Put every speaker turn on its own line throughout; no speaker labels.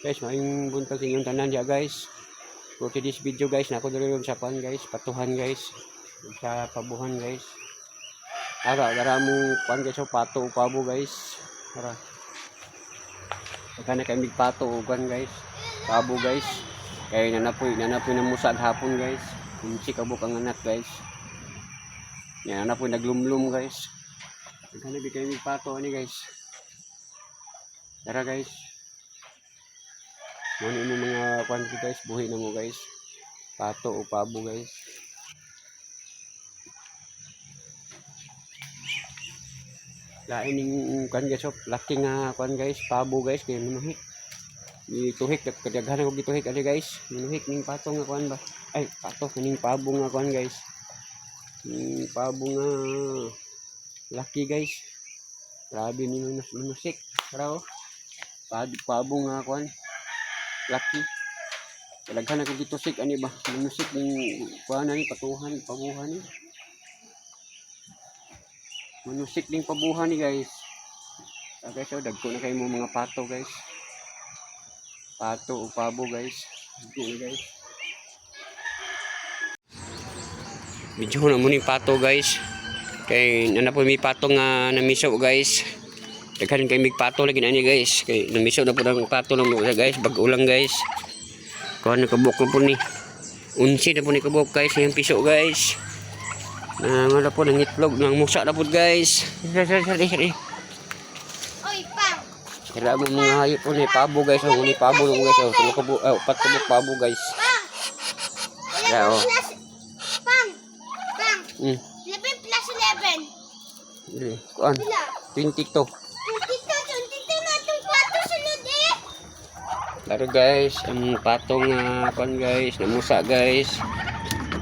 Guys, maayong buntag sa inyong tanan diya, guys. For today's video, guys, nako diri ron sa pan, guys, patuhan, guys. Ug sa pabuhan, guys. Ara, dara mo pan, guys, oh, pato o pabo, guys. Ara. Pagka na kay mig pato o kuan, guys. Pabo, guys. Kay nanapoy na musag hapon, guys. Kunsi kabuk ang anak, guys. Yan nanapoy naglumlum, guys. Pagka na kay mig pato ani, guys. Tara, guys. Mo ni imong mga kwan guys, buhi na mo, guys. Pato o pabo, guys. Lain ning kwan, guys, oh, laki nga kwan, guys, pabo, guys, kay manuhik. Gituhik kadaghan ako gituhik ani, guys. Manuhik ning pato nga kwan ba? Ay, pato ning pabo nga kwan, guys. Ning pabo nga laki, guys. Grabe ni manusik. Tara oh. Pabo nga kwan. Laki. Daghan ako gitusik ani ba? Manusik ning kuan ani patuhan, pabuhan ni. Manusik ning pabuhan ni, guys. Ah, guys, oh, dagko na kayo mo mga pato, guys. Pato o pabo, guys. Dagko na, guys. Medyo na mo ni pato, guys. Kay nana po may pato nga namiso, guys. Daghan kay mig pato lagi na ni, guys. Kay namiso na po ang pato lang mo, guys. Bag ulang, guys. Kuha na kabuk na po ni. Unsi na po ni kabuk, guys. Yung piso, guys. Na nga na po ng itlog ng musa na po, guys. Sorry, sorry, sorry.
Oy, pang.
Kaya mo mga hayop po ni pabo, guys. Oh, ni pabo lang, guys. Oh, tulo ka oh, upat ka buok pabo, guys.
Pang.
Yeah, oh.
11 plus. Pang. Pang. 11 plus 11.
Dili. Kuan.
Pila?
22.
22, 22 na itong pato sunod eh.
Laro, guys, ang patong nga kuan, guys, namusa, guys.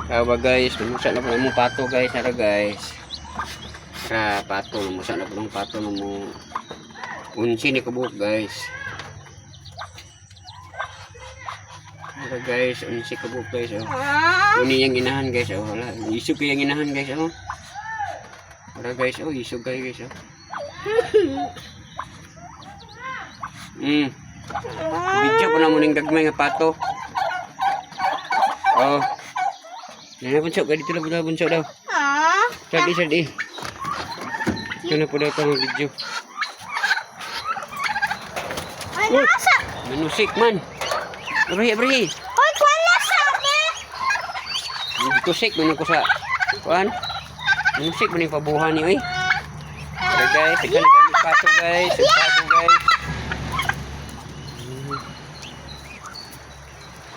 Kawa, guys, namusa na po ang pato, guys, nara, guys. Ra pato, namusa na po ang pato na mo. Unsi ni kabuk, guys. Nara, guys, unsi kabuk, guys, oh.
Ah.
Uni yung inahan, guys, oh, wala. Isog yung inahan, guys, oh. Wala, guys, oh, isog kayo, guys, oh. Video po na mo ning gagmay nga pato. Oh. Yan na bunso, dito lang po daw bunso daw.
Ah.
Sadi sadi. Ito na po daw itong video.
Ay, nasa.
Manusik man. Abrahi, abrahi.
Oy, kuwan na sabi.
Tusik man ako sa kuan. Manusik man yung pabuhan ni oy. Tara, guys, tignan kayo ng pato, guys, yung pabo, guys.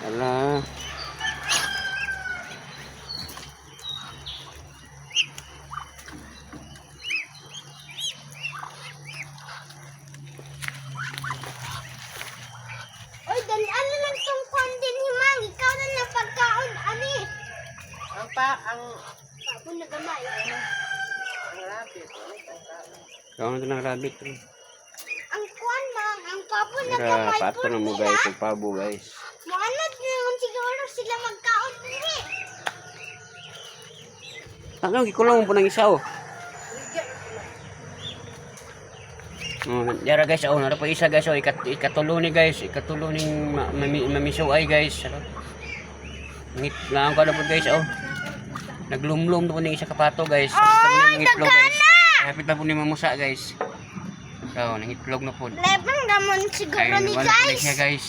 Ala.
Oy, dali ano lang tong kuwan din himang. Ikaw na lang pagkaon, ani.
Ang pa, ang
Pabo na gamay.
ang rabbit. Ano itong rabbit?
Ikaw na ito ng rabbit. Oh.
Ang kuwan mang, ang pabo na
Tara,
gamay.
pato na mo, guys, yung pabo, guys.
Muanad na naman siguro sila magkaon dili.
Ano, gikulong po ng isa, oh. Oh, yara, guys, oh, nara pa isa, guys, oh, ikatulo ni, guys, ikatulo ning mamisuay, guys. Ano? Ngit lang ko na po, guys, oh. Naglumlum na po ning isa kapato, guys. Ay, nangitlog, guys. Hapit na po ni mamusa, guys. Oh, nangitlog na po.
Leban gamon siguro
Ay,
ni
wala po na
guys.
siya, guys.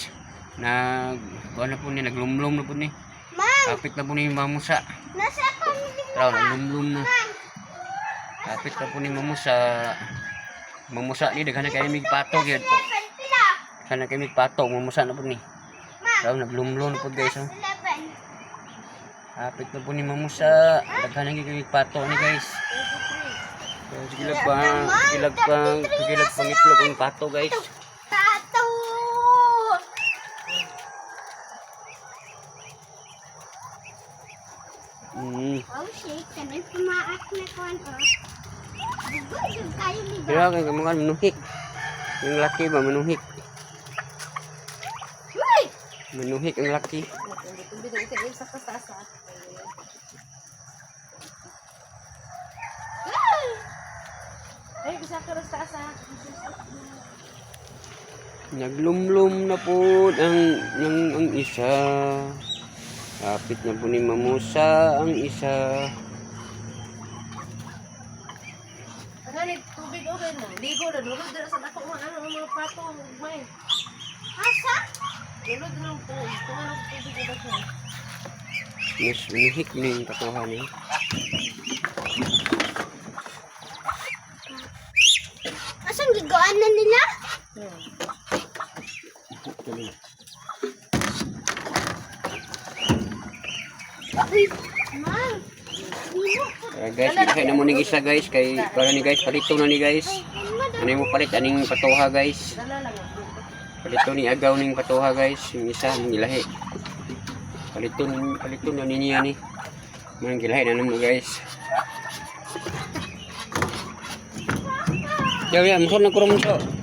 Nag, wala po ni, naglumlum na po ni.
Mang,
Hapit na po ni mamusa.
nasa pamilya
Tara, naglumlum na.
Mang.
Kapit ka po ni mamusa. Mamusa ni daghan na kayo mig pato gyud.
11 pila.
Daghan na kayo mig pato, mamusa na po ni.
Mang,
Raw naglumlo na po, guys, oh.
11.
Kapit na po ni mamusa. Daghan na kayo mig pato ni, guys. Sige lang pa, sige lang pa, sige lang pang itlog ang pato, guys.
Tato. Oh shit, kanay pumaak na kuan oh. Bugoy jud kayo ni
Pero kay kamukan manuhik. Yung laki ba manuhik?
Uy!
Manuhik ang laki.
Tumbi-tumbi ito sa kasasa. Ay, gusto ko sa asa.
Naglumlum na po ang isa. Kapit na po ni Mamusa ang isa.
Ang ganit, tubig okay na. Ligo na, lulod na sa dako mga ano, mga pato, may.
Asa?
Lulod na ng tubig. Tunga ng tubig na ba siya?
Mas unihik na yung katuhan niya.
Asang gigoan na nila? Uy, ma'am. Dimo ko.
Alright guys, ilahi na mo ning isa guys kay para ni guys palito na ni guys. Ano mo palit aning patuha guys.
Dala lang. Ang
Palito ni agaw ning patuha guys, yung isa ning ilahi. Palito palito na niya ni. Manang gilahi na namo guys. Yaw ya, musul na kurong muso.